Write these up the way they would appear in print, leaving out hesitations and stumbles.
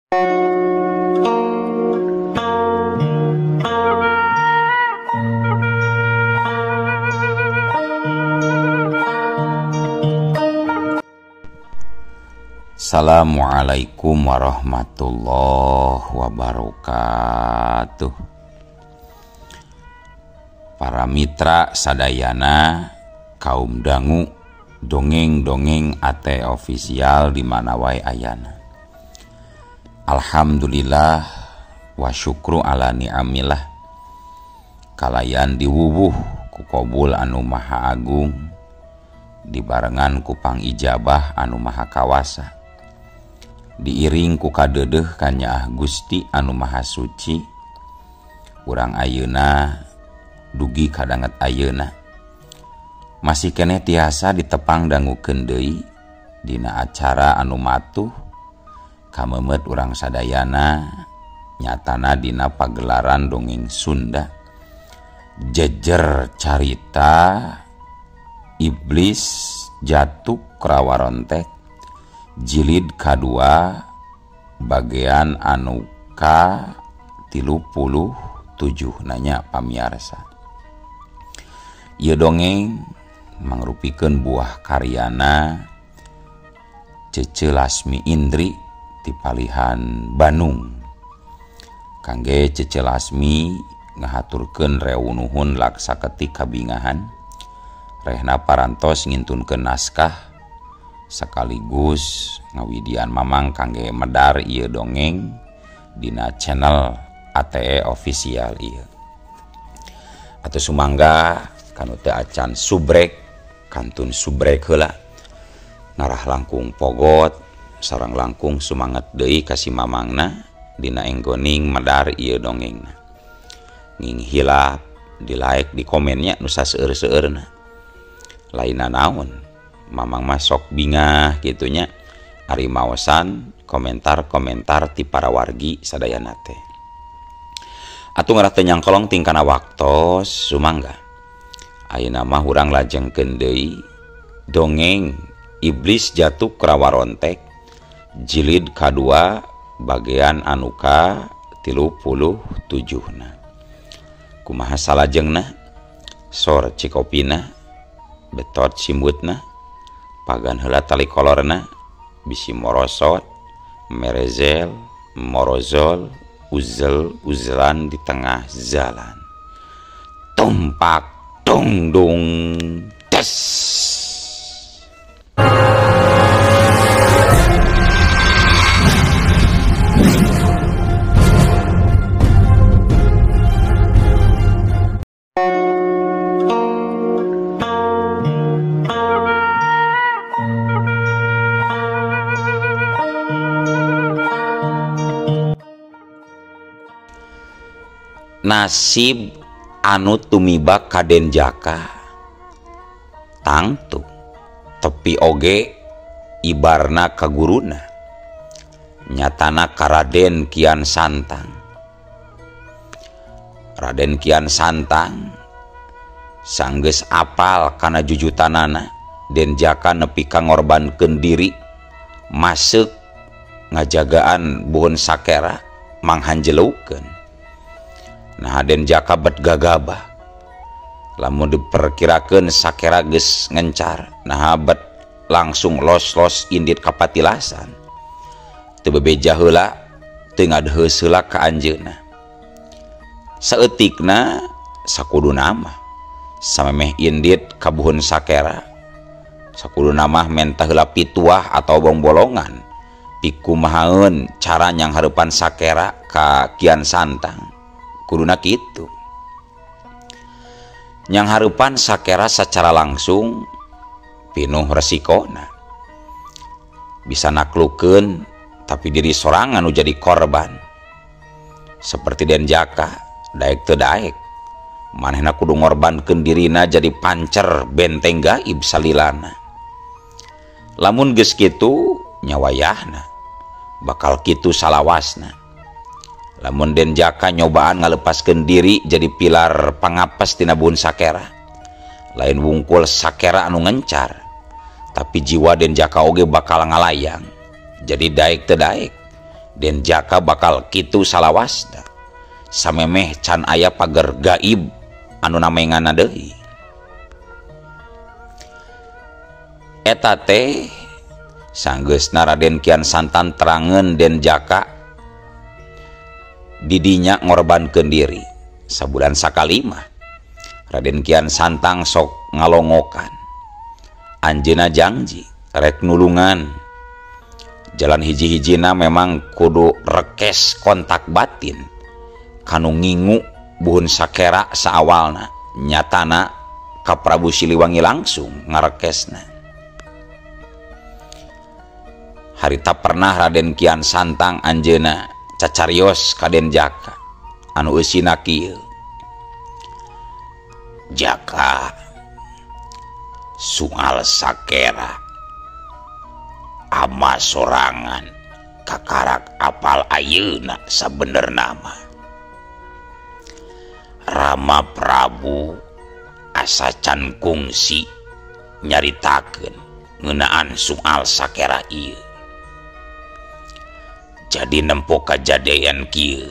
Assalamualaikum warahmatullahi wabarakatuh. Para mitra sadayana kaum dangu dongeng-dongeng AT official di mana wae ayana. Alhamdulillah wa syukru ala ni'amillah. Kalayan diwuwuh ku kobul anu maha agung, dibarengan ku pangijabah anu maha kawasa, diiring ku kadeudeuh kanyaah Gusti anu maha suci. Urang ayeuna dugi kadanget ayeuna masih keneh tiasa ditepang dangukeun deui dina acara anu matuh kamemet urang sadayana, nyatana dina pagelaran dongeng Sunda jejer carita Iblis Jatuh Rawarontek jilid kadua bagian anu ka 37 nanya pamiarsa. Ieu dongeng mangrupikeun buah karyana Cece Lasmi Indri ti palihan Bandung. Kangge Cece Lasmi ngahaturkeun reunuhun laksa ketik kabingahan, rehna parantos ngintunkeun naskah sekaligus ngawidian mamang kangge medar ieu dongeng dina channel ATE official ieu. Atuh sumangga kanu teu acan subrek kantun subrek heula, ngarah langkung pogot sareng langkung sumanget deui ka si mamangna dina enggoning medar ieu dongengna. Nging hilap di like di komennya nu saseueur-seueurna. Lainna naon mamang masok bingah gitunya ari maosan komentar-komentar ti para wargi sadayana teh. Atuh ngarah teu nyangkolong tingkana waktos sumangga. Ayeuna mah urang lajengkeun deui dongeng Iblis Jatuh Rawarontek jilid kadua bagian anu ka 37 na. Kumaha salajengna? Sor cikopina, betot simbutna, pagan heula tali kolorna, bisi morosot, merezel, morozol, uzel uzelan di tengah jalan. Tumpak dung dung des. Nasib anu tumiba ka Den Jaka tangtu tepi oge ibarna ka guruna, nyatana ka Raden Kian Santang. Raden Kian Santang sanggeus apal kana jujutanana Den Jaka nepi ka ngorbankeun diri masuk ngajagaan buhun sakera manghanjeleukeun. Nah Den Jaka bet gagabah lamun diperkirakeun sakera geus ngencar, nah bet langsung los-los indit kapatilasan. Teu bebeja heula, teu ngadeheus heula ka anjeunna. Saeutikna sakuduna mah samemeh indit ka buhun sakera, sakuduna mah menta heula pituah atau bongbolongan pikumahaeun cara nyang hareupan sakera ka Kian Santang. Kuduna kitu. Nyang hareupan sakera secara langsung pinuh resikona. Bisa naklukeun tapi diri sorangan nu jadi korban. Seperti Den Jaka, daek teu daek. Manehna kudu ngorbankeun dirina jadi pancer benteng gaib salilana. Lamun geus kitu nyawayahna bakal kitu salawasna. Lamun Den Jaka nyobaan ngalepaskeun diri jadi pilar pangapes tina buhun sakera, lain wungkul sakera anu ngencar, tapi jiwa Den Jaka oge bakal ngalayang. Jadi daek teu daek Den Jaka bakal kitu salawasna samemeh can aya pager gaib anu namengana deui. Eta teh sanggeusna Raden Kian Santang terangeun Den Jaka didinya ngorbankeun diri sabulan sakalima. Raden Kian Santang sok ngalongokan anjeunna jangji rek nulungan. Jalan hiji-hijina memang kudu rekes kontak batin kanu ngingu buhun sakera saawalna nyatana ka Prabu Siliwangi langsung ngarekesna. Harita pernah Raden Kian Santang anjeunna cacarios ka Den Jaka anu eusina kieu. Jaka sungal sakera ama sorangan kakarak apal ayeuna sabenerna mah. Rama Prabu asa can kungsi nyaritakeun ngeunaan soal sakera ieu. Jadi nempo kajadean kieu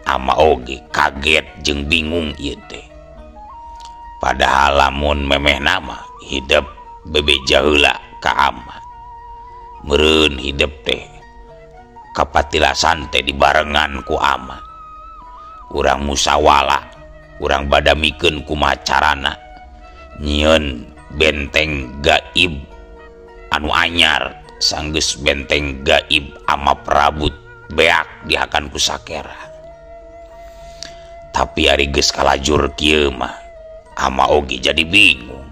ama oge kaget jeung bingung ieu teh. Padahal lamun memeh nama hidup bebeja heula ka ama. Meureun hidup teh kapatilasan teh dibarengan ku ama. Urang musawala, urang badamikeun kumaha carana nyieun benteng gaib anu anyar sanggeus benteng gaib ama Prabu beak dihakan ku sakera. Tapi ari geus kalajur kieu mah ama oge jadi bingung.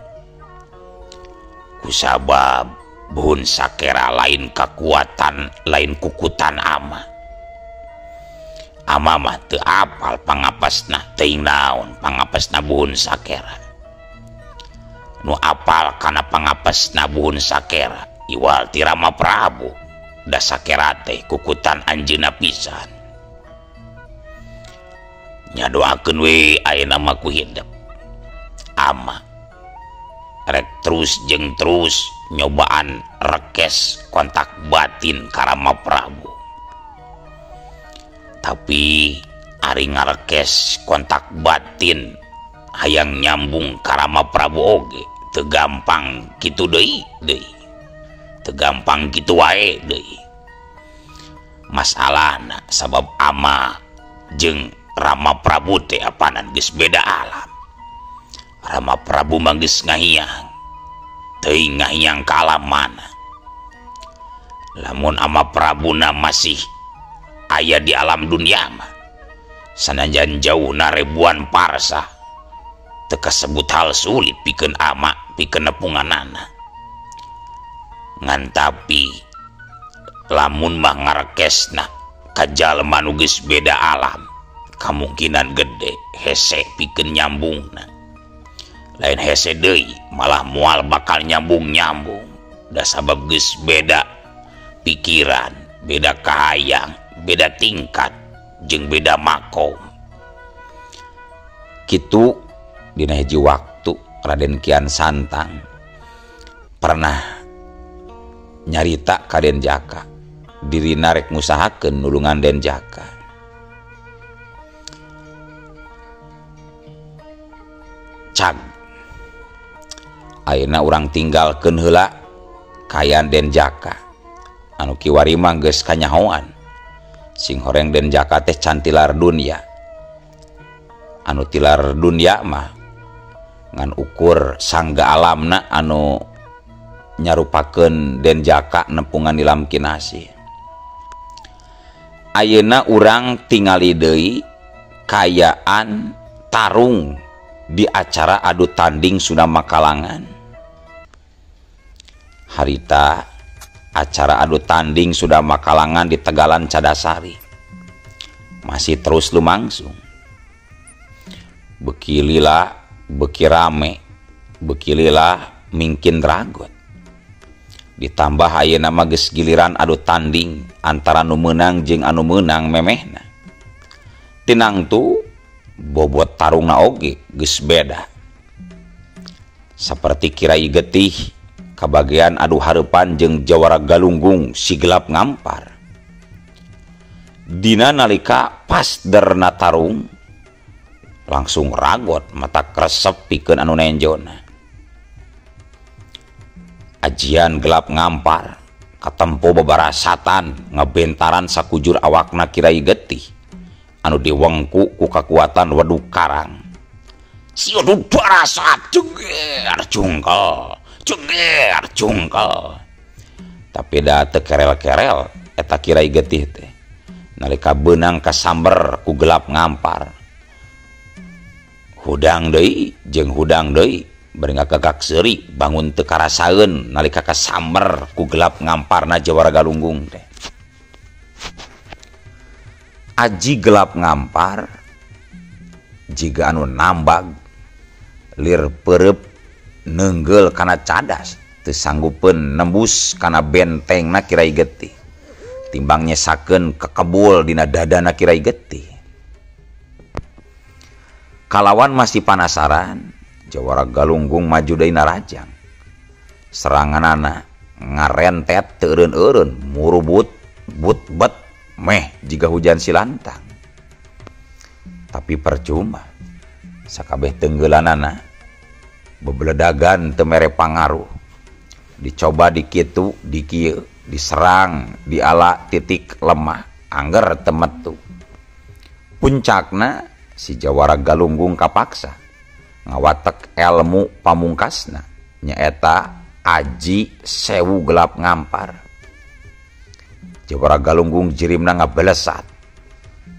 Kusabab buhun sakera lain kakuatan, lain kukutan ama. Ama mah teu apal pangapasna teuing naon pangapasna buhun sakera. Nu apal kana pangapasna buhun sakera iwal ti Rama Prabu da sakera teh kukutan anjeunna pisan. Nya doakeun we ayeuna mah ku hidep. Ama rek terus jeung terus nyobaan rekes kontak batin ka Rama Prabu. Tapi ari ngarekes kontak batin hayang nyambung ka Rama Prabu oge teu gampang kitu deui deui. Teu gampang kitu wae deui. Masalahna sabab ama jeung Rama Prabu teh apanan geus beda alam. Rama Prabu mah geus ngahiang, teuing ngahiang ka alam mana. Lamun ama Prabuna masih aya di alam dunia mah sanajan jauhna ribuan parsa teu kasebut hal sulit pikeun ama pikeun nepunganana. Ngan tapi lamun mah ngarekesna ka jalma nu geus beda alam kamungkinan gede hese pikeun nyambungna. Lain hese deui malah moal bakal nyambung-nyambung da sabab geus beda pikiran, beda kahayang, beda tingkat jeung beda makom. Kitu dina hiji waktu Raden Kian Santang pernah nyarita ka Den Jaka dirina rek ngusahakeun nulungan Den Jaka. Cag ayeuna urang tinggalkeun heula kayan Den Jaka anu kiwari mah geus kanyahoan. Sing horeng Den Jaka teh can tilar dunya. Anu tilar dunya mah ngan ukur sangga alamna anu nyarupakeun Den Jaka nepungan nilam kinasih. Ayeuna urang tingali deui kayaan tarung di acara adu tanding Sunda Makalangan. Harita acara adu tanding Sunda Makalangan di Tegalan Cadasari masih terus lumangsung. Beki lila, beki rame, beki lila mingkin ragot. Ditambah ayeuna mah geus giliran adu tanding antara nu meunang jeung anu meunang memehna. Tinang tu bobot tarungna oge geus beda. Saperti Kirai Getih kabagian adu hareupan jeung Jawara Galunggung si gelap ngampar. Dina nalika pas derna tarung langsung ragot mata kresep pikeun anu nenjona. Ajian gelap ngampar katempo bebarasatan ngebentaran sakujur awakna Kirai Getih anu diwengku ku kakuatan weduk karang. Sieu barasat jeger jungkel jeger jungkel. Tapi da teu kerel-kerel eta Kirai Getih teh nalika beunang kasamber ku gelap ngampar. Hudang deui jeung hudang deui bari ngagagak seuri bangun teu karasaeun nalika kasamber ku gelap ngamparna Jawara Galunggung teh. Aji gelap ngampar jiga anu nambag lir perep nenggel kana cadas teu sanggupeun nembus kana bentengna Kirai Getih timbang nyesakeun kekebul dina dadana Kirai Getih. Kalawan masih panasaran Jawara Galunggung maju deui narajang. Seranganana ngarentet teu eureun-eureun murubut but-bet meh jiga hujan silantang. Tapi percuma sakabeh tenggelanana bebeledagan teu mere pangaruh. Dicoba dikitu dikieu diserang diala titik lemah angger teu metu. Puncakna si Jawara Galunggung kapaksa ngawatek elmu pamungkasna nyaeta aji sewu gelap ngampar. Jawara Galunggung jirimna ngabelesat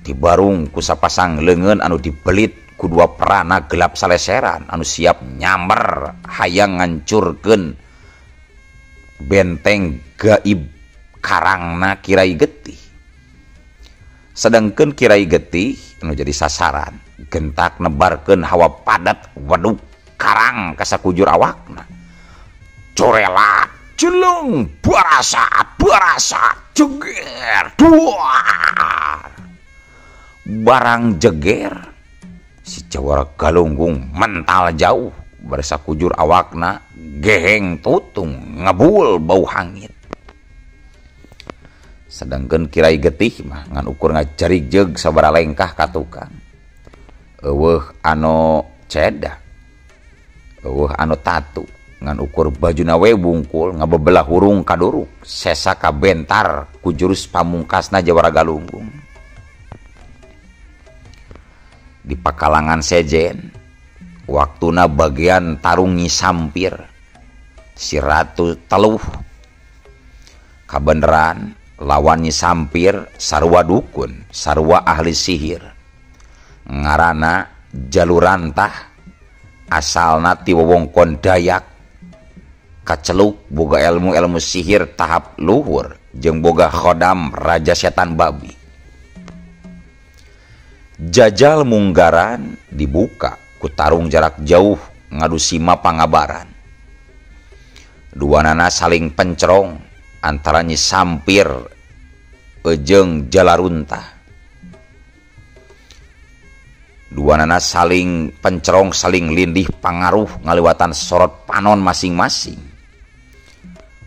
dibarung ku sapasang leungeun anu dibelit ku dua perana gelap saleseran anu siap nyamber hayang ngancurkeun benteng gaib karangna Kirai Getih. Sedangkeun Kirai Getih anu jadi sasaran gentak nebarkeun hawa padat weduk karang kasakujur awakna. Corelat jeleng barasa barasa jeger duar. Barang jeger si Jawara Galunggung mental jauh bersakujur awakna geheng tutung ngebul bau hangit. Sedangkan Kirai Getih mah ngan ukur ngajarik jeung sabaraha lengkah ka tukang. Eueuh anu cedak, eueuh anu tatu, ngan ukur bajuna we bungkul ngabebelah hurung kaduruk sesa kabentar ku jurus pamungkasna Jawara Galunggung. Di pakalangan sejen waktuna bagian tarung Nyi Sampir si Ratu Teluh kabeneran lawan Nyi Sampir sarua dukun sarua ahli sihir ngarana Jalurantah asalna ti wewengkon Dayak kaceluk boga ilmu-ilmu sihir tahap luhur jeung boga khodam raja setan babi. Jajal munggaran dibuka ku tarung jarak jauh ngadu sima pangabaran. Duanana saling pencerong antara Nyi Sampir jeung Jalaruntah. Duanana saling pencerong saling lindih pangaruh ngaliwatan sorot panon masing-masing.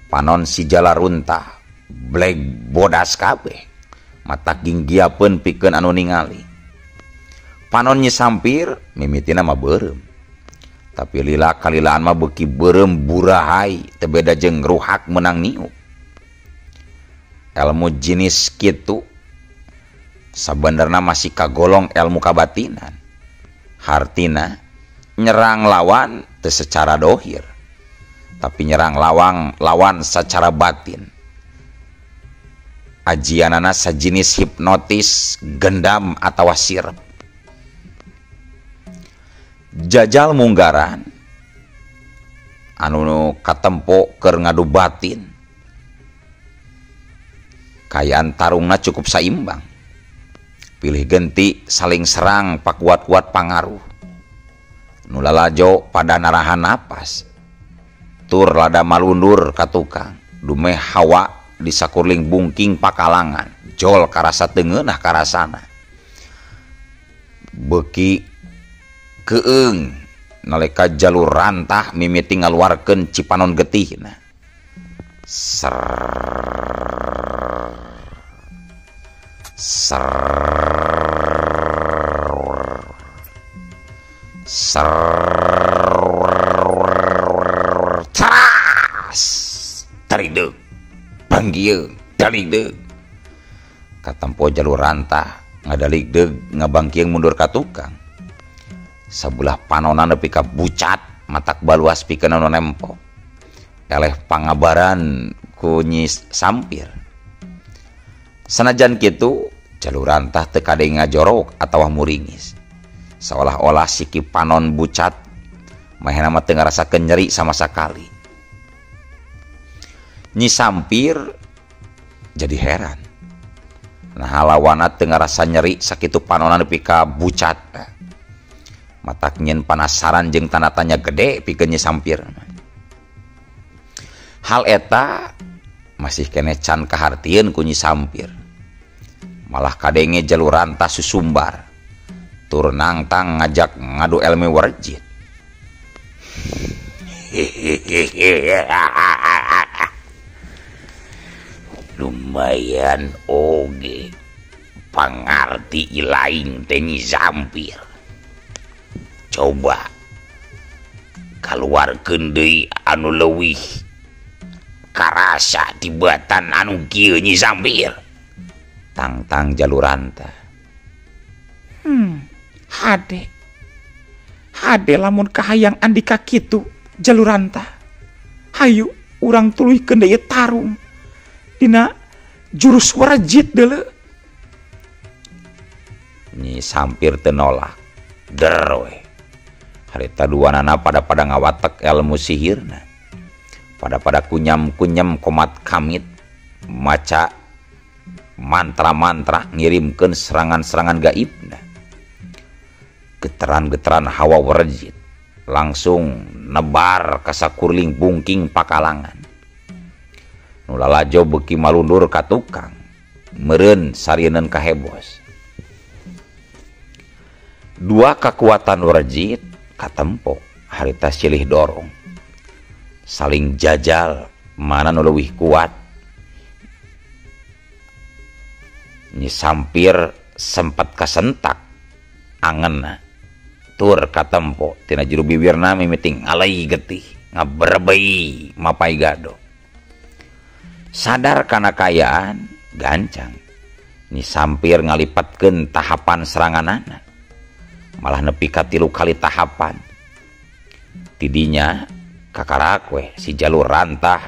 Panon si Jalaruntah bleg bodas kabeh mata ginggiapeun pikeun anu ningali. Panon Nyi Sampir mimitina mah beureum. Tapi lila kalilaan mah beuki beureum burahai teu beda jeung ruhak meunang niup. Ilmu jenis kitu sabenerna masih kagolong ilmu kabatinan. Hartina nyerang lawan teu secara dohir, tapi nyerang lawan secara batin. Ajianana sajenis hipnotis, gendam atawa sirep. Jajal munggaran anu katempo keur ngadu batin kayaan tarungna cukup saimbang, pilih genti saling serang pakuat-kuat pangaruh nu lalajo pada narahan napas tur lada malundur ka tukang dumeh hawa di sakurling bungking pakalangan jol karasa tengeunah karasana beuki keung nalika jalur rantah mimiti ngaluarkeun cipanon getihna. Ser Ser ser teras tarideg bangkieung daligdeug katempo jalur rantah ngadaligdeug ngabangkieung mundur ka tukang. Sabulah panona nepi ka bucat matak baluas pikeun anu nempo. Eleh pangabaran ku Nyi Sampir. Sanajan kitu jalur rantah teu kadenge ngajorok atawa muringis. Seolah-olah siki panon bucat manehna mah teu ngarasakeun nyeri sama sakali. Nyi Sampir jadi heran. Nah lawana teu ngarasa nyeri sakitu panona nepi ka bucat. Matak nyen panasaran jeung tanda tanya gede pikeun Nyi Sampir. Hal eta masih keneh can kahartieun ku Nyi Sampir. Malah kadenge jalur rantah susumbar. Tur nangtang ngajak ngadu elmi warjit. Lumayan oge pangarti ilaing teh Nyi Sampir. Coba kaluarkeun deui anu leuwih karasa tibatan anu kieu Nyi Sampir. Tangtang jalur rantah. Hade. Hade lamun kahayang andika kitu jalur rantah. Hayu urang tuluykeun deui tarung dina jurus warjit deuleu. Nyi Sampir teu nolak. Der we. Harita duanana pada-pada ngawatek ilmu sihirna. Pada-pada kunyam-kunyam komat kamit maca mantra-mantra ngirimkeun serangan-serangan gaibna. Getaran-getaran hawa warjit langsung nebar ka sakurling bungking pakalangan. Nu lalajo beuki malundur ka tukang, meureun sarieun ka hebos. Dua kekuatan warjit katempo harita silih dorong. Saling jajal mana nu leuwih kuat. Nyi Sampir sempat kasentak angenna tur katempo tina jero bibirna mimiti ngalai getih ngaberebei mapai gado. Sadar kana kaayaan gancang Nyi Sampir ngalipatkeun tahapan seranganana. Malah nepi ka 3 kali tahapan. Tidinya kakarak we si jalur rantah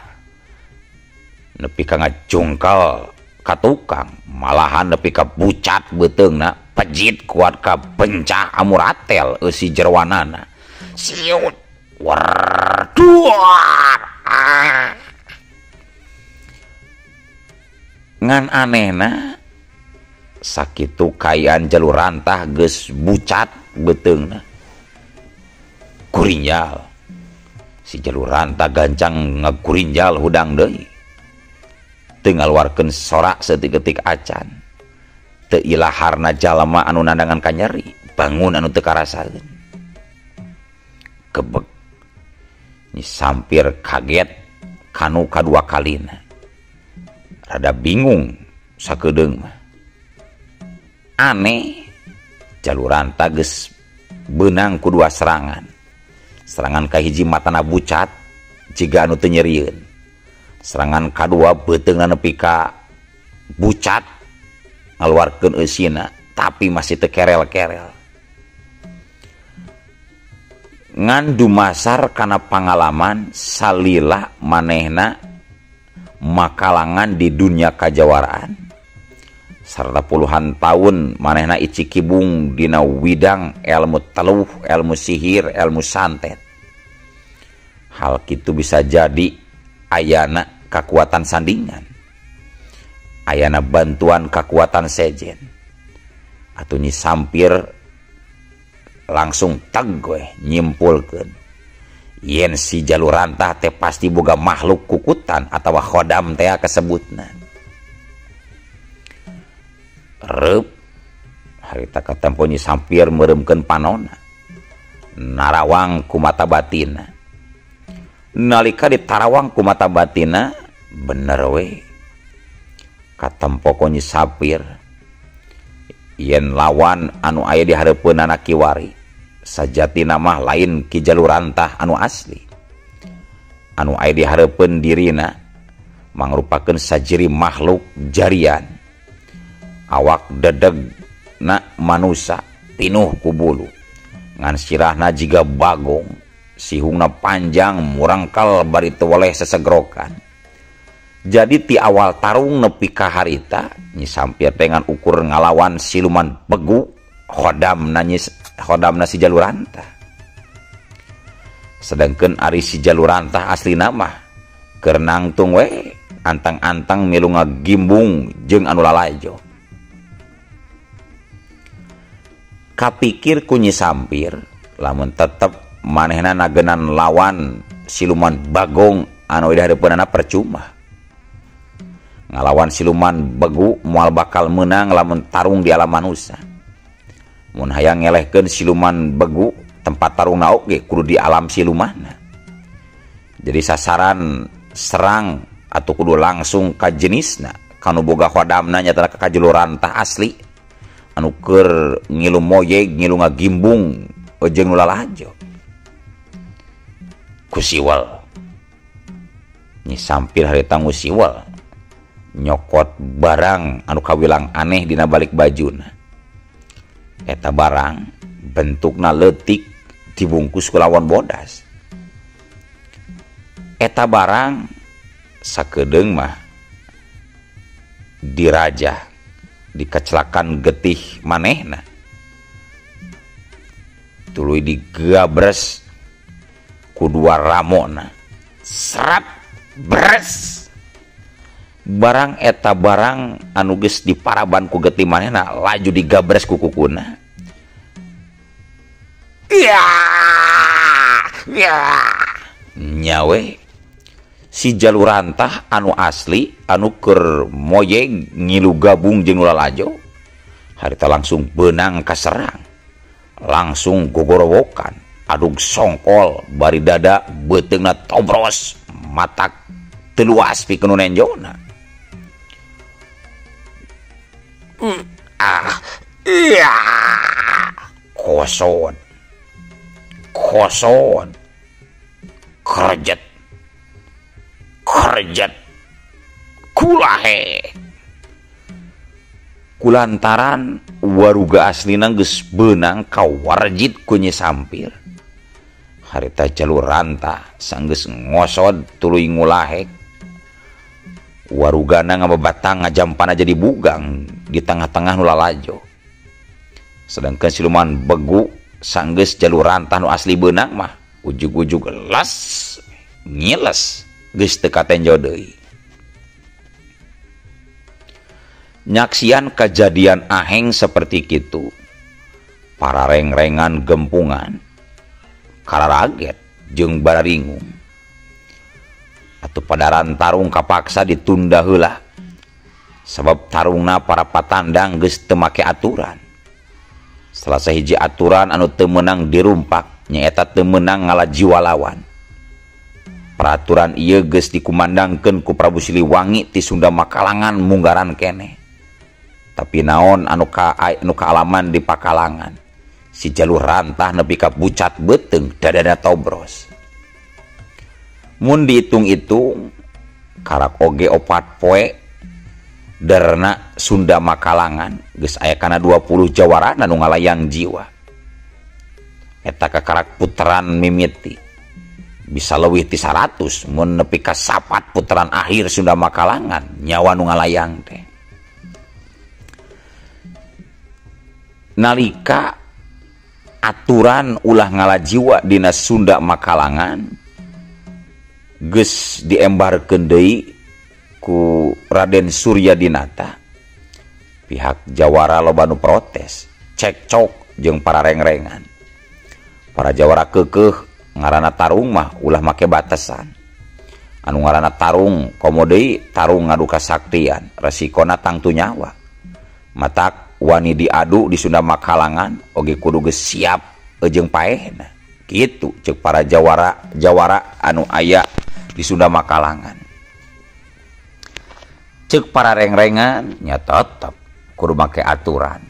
nepi ka ngajungkal ka tukang, malahan nepi ka bucat beuteungna pejit kuat ka bencah amuratel eusi jerwanana. Siut war duar. Ngan anehna sakitu kaayaan jalur rantah geus bucat beuteungna kurinjal. Si jalur rantah gancang ngakurinjal hudang deui. Teu ngaluarkeun sorak saeutik-eutik acan. Teu ilaharna jalma anu nandangan kanyeri, bangun anu teu karasaeun. Kebeg. Nyi Sampir kaget kanu kadua kalina. Rada bingung sakedeung mah. Aneh, jalur rantah geus beunang ku dua serangan. Serangan kahiji matana bucat jiga anu teu nyerieun. Serangan kadua beuteungna nepi ka bucat ngaluarkeun eusina tapi masih teu kerel-kerel. Ngan dumasar kana pangalaman salila manehna makalangan di dunia kajawaraan. Serta puluhan tahun manehna icikibung dina widang ilmu teluh, ilmu sihir, ilmu santet. Hal kitu bisa jadi ayana kakuatan sandingan, ayana bantuan kakuatan sejen. Atuh Nyi Sampir langsung teg we nyimpulkeun yen si jalur rantah teh pasti boga makhluk kukutan atawa khodam teh kasebutna. Reup harita katempo Nyi Sampir meureumkeun panona narawang ku mata batina. Nalika ditarawang ku mata batina bener we katempo ku Nyi Sampir Yen lawan anu aya di hareupeunana kiwari sajatina mah lain Ki Jalurantah anu asli. Anu aya di hareupeun dirina mangrupakeun sajiri makhluk jarian. Awak dedeg na manusa pinuh ku bulu. Ngan sirahna jiga bagong, sihungna panjang murangkal bari teu weleh sesegrokan. Jadi ti awal tarung nepi ka harita Nyi Sampir teh ngan ukur ngalawan siluman begu khodamna khodamna si Jalurantah. Sedangkan ari si Jalurantah aslina mah keur nangtung we antang-antang milu ngagimbung jeung anu lalajo. Kapikir ku Nyi Sampir lamun tetep manehna nagenan lawan siluman bagong anu di hareupeunana percuma. Ngalawan siluman begu moal bakal meunang lamun tarung di alam manusia. Mun hayang ngelehkeun siluman begu tempat tarungna oge kudu di alam silumanna. Jadi sasaran serang atau kudu langsung ka jenisna kanu boga khodamna nyata ka Jalurantah asli anu keur ngilu moyeg ngilu ngagimbung jeung nu lalajo. Ku siwal Nyi Sampir harita ngusiwal nyokot barang anu kawilang aneh dina balik bajuna. Eta barang bentukna leutik dibungkus ku lawan bodas. Eta barang sakedeung mah dirajah dikecelakan getih manehna tuluy digabres ku dua ramona serap bres. Barang eta barang anu geus diparaban ku getih manehna laju digabres ku kukuna. Ya, ya. Nyawe si Jalurantah anu asli anu keur moyeg ngilu gabung jeung nu lalajo harita langsung beunang kaserang, langsung gogorowokan, adug songkol bari dada beuteungna tobros matak teu luas pikeun nu nenjona. Ah, iya, kosod, kosod, kerjet, kerjet, kulahe. Kulantaran waruga aslina geus beunang kawarjit ku Nyi Sampir. Harita Jalurantah sanggeus ngosod tuluy ngulahek. Warugana ngababatang ngajampana jadi bugang di tengah-tengah nu lalajo. Sedangkan siluman begu sanggeus Jalurantah nu asli beunang mah ujug-ujug las ngiles geus teu katenjo deui. Nyaksian kejadian aheng seperti kitu, para reng-rengan gempungan kararaget jeung bararingung. Atuh padaran tarung kapaksa ditunda heula sabab tarungna para patandang geus teu make aturan. Salah sahiji aturan anu teu meunang dirumpak nyaeta teu meunang ngala jiwa lawan. Peraturan ieu geus dikumandangkeun ku Prabu Siliwangi ti Sunda Makalangan munggaran keneh. Tapi naon anu kaalaman di Pakalangan, si Jalurantah nepi ka bucat beuteung dadana tobros. Mun dihitung-hitung karak oge 4 poe derna Sunda Makalangan geus aya kana 20 jawara nu ngalayang jiwa. Eta kakarak puteran mimiti bisa leuwih ti 100 mun nepi ka 4 puteran akhir Sunda Makalangan nyawa nu ngalayang teh. Nalika aturan ulah ngala jiwa dina Sunda Makalangan geus diembarkeun deui ku Raden Surya Dinata, pihak jawara loba nu protes, cekcok jeung para reng-rengan. Para jawara keukeuh ngaranna tarung mah ulah make batasan. Anu ngaranna tarung komo deui tarung ngadu kasaktian, resikona tangtu nyawa. Matak wani diadu di Sunda Makalangan oge kudu geus siap jeung paehna. Kitu ceuk para jawara anu aya di Sunda Makalangan. Ceuk para reng-rengan nya tetep kudu make aturan.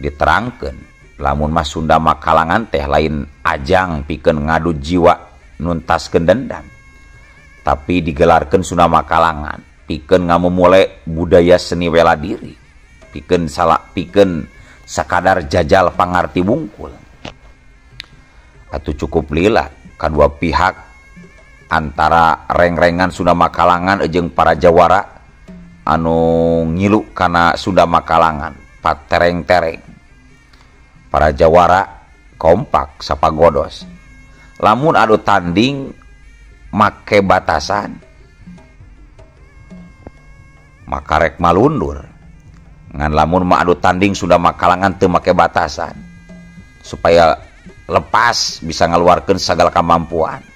Diterangkeun lamun mah Sunda Makalangan teh lain ajang pikeun ngadu jiwa nuntaskeun dendam, tapi digelarkeun Sunda Makalangan pikeun ngamumule budaya seni bela diri, pikeun salah pikeun sakadar jajal pangarti bungkul. Atuh cukup lila kadua pihak antara reng-rengan Sunda Makalangan jeung para jawara anu ngilu kana Sunda Makalangan patereng-tereng. Para jawara kompak sapagodos. Lamun adu tanding make batasan maka rek malundur. Ngan lamun mah adu tanding Sunda Makalangan teu make batasan supaya lepas bisa ngaluarkeun sagala kamampuan,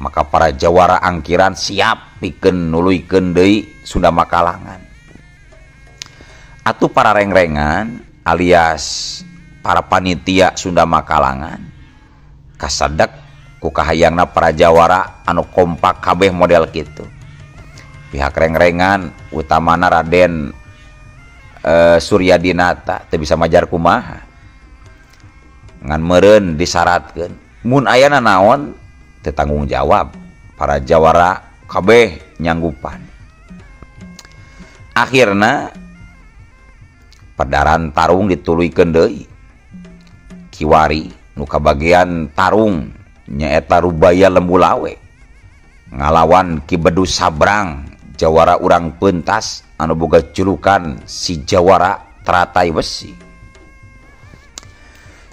maka para jawara angkiran siap pikeun nuluykeun deui Sunda Makalangan. Atuh para rengrengan alias para panitia Sunda Makalangan kasadek ku kahayangna para jawara anu kompak kabeh model kitu. Pihak rengrengan utamana Raden Suryadinata teu bisa majar kumaha, ngan meureun disyaratkeun mun ayana naon teu tanggung jawab para jawara kabeh nyanggupan. Akhirna pedaran tarung dituluykeun deui. Kiwari nu kabagian tarung nyaeta Rubaya Lembulawe ngalawan Ki Bedu Sabrang jawara urang pentas anu boga julukan si Jawara Teratai Besi.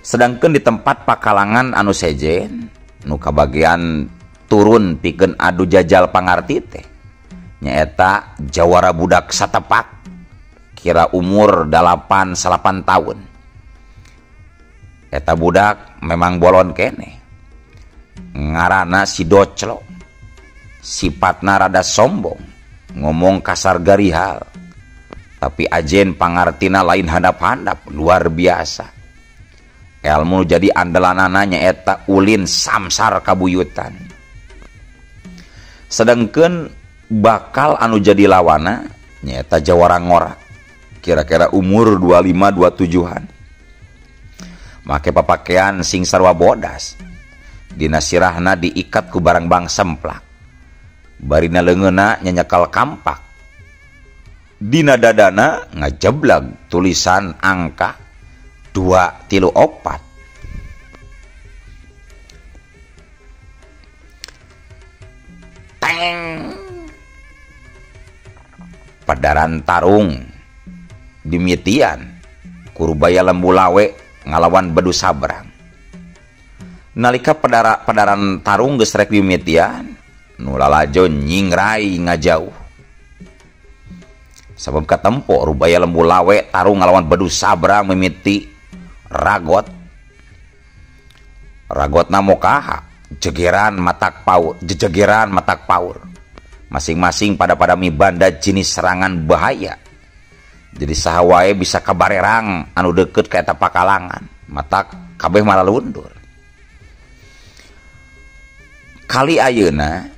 Sedangkan di tempat pakalangan anu sejen nu kabagian turun pikeun adu jajal pangarti teh nyaeta jawara budak satepak kira umur 8-9 tahun. Eta budak memang bolon kene, ngarana si Doclo, sifatna rada sombong, ngomong kasar garihal, tapi ajen pangartina lain handap-handap luar biasa. Ilmu jadi andalanana nyaeta ulin samsar kabuyutan. Sedangkan bakal anu jadi lawana nyaeta jawara ngora, kira-kira umur 25-27an. Make papakaian sing sarwa bodas, dina sirahna diikat ku barang bang semplak, barina leungeunna nyanyakal kampak, dina dadana ngajeblag tulisan angka 2 3 4. Teng. Padaran tarung dimitian ku Rubaya Lembulawe ngalawan Bedu Sabrang. Nalika padaran tarung geus rek dimitian, nu lalajo nyingrai ngajauh. Sabab katempo Rubaya Lembulawe tarung ngalawan Bedu Sabrang mimiti ragot. Ragotna mokaha, jegeran matak paur, jejegeran matak paur. Masing-masing pada mibanda jenis serangan bahaya. Jadi saha wae bisa kabarerang anu deket ka eta pakalangan, matak kabeh malah lundur. Kali ayeuna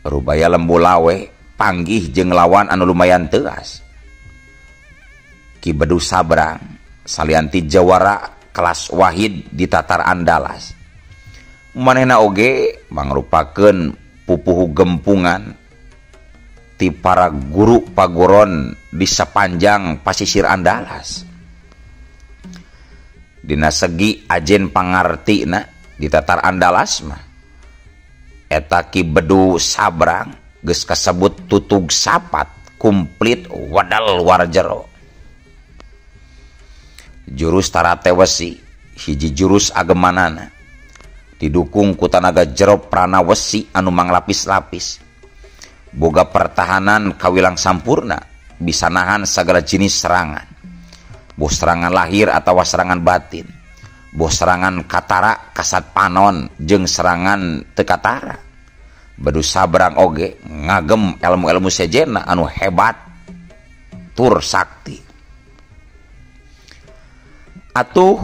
Rubaya Lembulawe panggih jeung lawan anu lumayan teuas. Ki Bedu Sabrang salianti jawara kelas wahid di Tatar Andalas. Manehna oge mangrupakeun pupuhu gempungan ti para guru paguron di sepanjang pasisir Andalas. Dina segi ajen pangartina di Tatar Andalas mah eta Ki Bedu Sabrang geus kasebut tutug sapat kumplit wadal warjero. Jurus tarate wesi hiji jurus agemanana didukung ku tanaga jero prana wesi anu manglapis-lapis, boga pertahanan kawilang sampurna, bisa nahan segala jenis serangan, boh serangan lahir atau serangan batin, boh serangan katara kasat panon jeung serangan teu katara. Bedu Sabrang oge ngagem ilmu-ilmu sejena anu hebat tur sakti. Atuh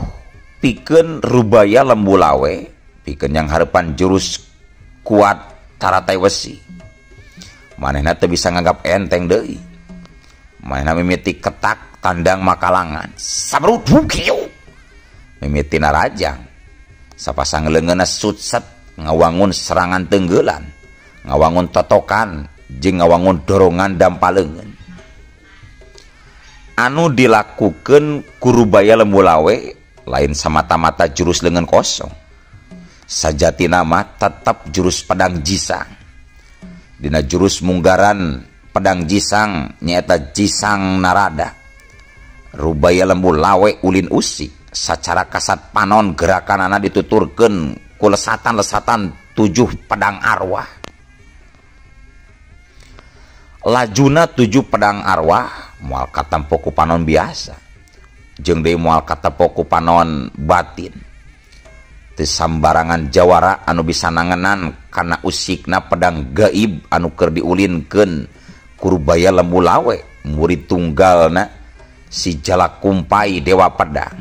pikeun Rubaya Lembulawe pikeun yang harapan jurus kuat taratai wesi, manehna teu bisa nganggap enteng deui. Manehna mimiti ketak Tandang makalangan sabruduk kieu mimitina rajang sapasang leungeunna sutset ngawangun serangan tenggelan, ngawangun totokan jeung ngawangun dorongan dampaleungeun. Anu dilakukeun ku Rubaya Lembu Lawe lain samata-mata jurus leungeun kosong. Sajatina mah tetep jurus pedang jisang. Dina jurus munggaran pedang jisang nyaeta Jisang Narada. Rubaya Lembu Lawe ulin usik sacara kasat panon gerakanana dituturkeun ku lesatan-lesatan 7 pedang arwah. Lajuna 7 pedang arwah moal katempo ku panon biasa, jeung deui moal katempo ku panon batin. Teu sambarangan jawara anu bisa nangenan kana usikna pedang gaib anu keur diulinkeun ku Rubaya Lembu Lawe, murid tunggalna si Jalak Kumpai Dewa Pedang.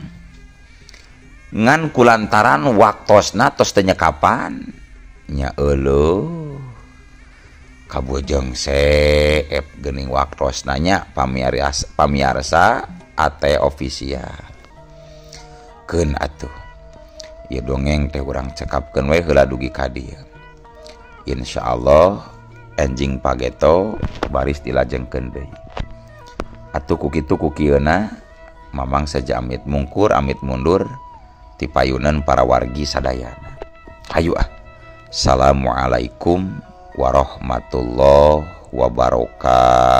Ngan kulantaran waktosna tos teu nyekapan nya euleuh kabujeng seep geuning waktosna nya pamiarsa AT official. Keun atuh ieu dongeng teh urang cekapkeun we heula dugi ka dieu. Insyaallah enjing pageto baris dilajengkeun deui. Atuh ku kitu ku kieuna mamang saja amit mungkur amit mundur ti payunan para wargi sadayana. Hayu ah. Assalamualaikum warahmatullahi wabarakatuh.